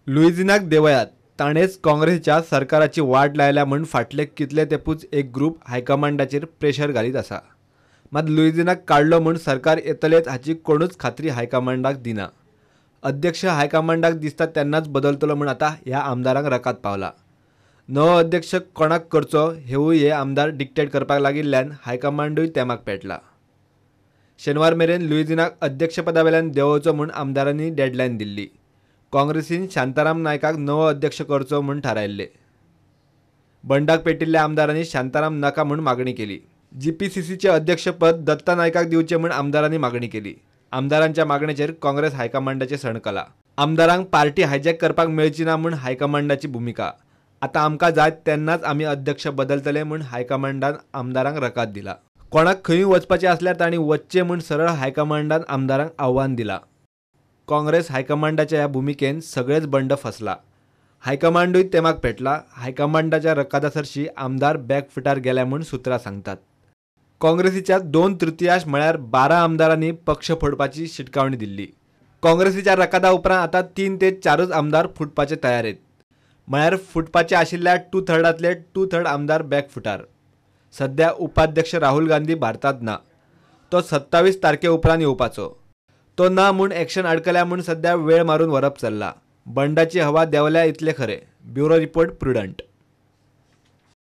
लुईझिनाक देवयात, ताणेंच काँग्रेसीच्या सरकाराची वाट लायल्या म्हूण फाटले कितले तेंपूच एक ग्रूप हायकमांडाचेर प्रेशर घालीत आसा. मात लुईझिनाक काडलो म्हूण सरकार येतलेच हाची कोणूच खात्री हायकमांडाक दिना. अध्यक्ष हायकमांडाक दिसता तेन्नाच बदलतलो म्हूण आतां ह्या आमदारांक रकाद पावला. नवो अध्यक्ष कोणाक करचो हेवूय हे आमदार डिक्टेट करपाक लागिल्ल्यान हायकमांडूय तेमाक पेटला. शेनवार मेरेन लुईझिनाक अध्यक्षपदावेल्यान देंवोवचो म्हूण आमदारांनी डेडलायन दिल्ली. काँग्रेसीन शांताराम नायकाक नवो अध्यक्ष करचो म्हूण थारायल्ले. बंडाक पेटिल्ल्या आमदारांनी शांताराम नाका म्हूण मागणी केली. जीपीसीसीचे अध्यक्षपद दत्ता नायकाक दिवचें म्हूण आमदारांनी मागणी केली. आमदारांच्या मागणेचेर काँग्रेस हायकमांडाचें सणकला. आमदारांक पार्टी हायजॅक करपाक मेळची ना म्हूण हायकमांडाची भुमिका. आतां आमकां जाय तेन्नाच आमी अध्यक्ष बदलतले म्हूण हायकमांडान आमदारांक रकाद दिला. कोणाक खंयूय वचपाचें आसल्यार तांणी वचचें म्हूण सरळ हायकमांडान आमदारांक आव्हान दिला. काँग्रेस हायकमांडाच्या ह्या भुमिकेन सगळेच बंड फसला. हायकमांडूय तेमाक पेटला. हायकमांडाच्या रकादा सरशी आमदार बॅकफुटार गेल्या म्हूण सुत्रां सांगतात. काँग्रेसीच्या 2/3 म्हळ्यार 12 आमदारांनी पक्ष फोडपाची शिटकावणी दिल्ली. काँग्रेसीच्या रकादा उपरांत आतां 3 ते 4 आमदार फुटपाचे तयारेत. म्हळ्यार फुटपाचे आशिल्ल्या 2/3 2/3 आमदार बॅकफुटार. सध्या उपाध्यक्ष राहुल गांधी भारतांत ना. तो 27 तारखे उपरांत येवपाचो. तो ना म्हूण एक्शन अडकल्या म्हूण सध्या वेळ मारून व्हरप चल्ला. बंडाची हवा देंवल्या इतलें खरें. Bureau report, Prudent.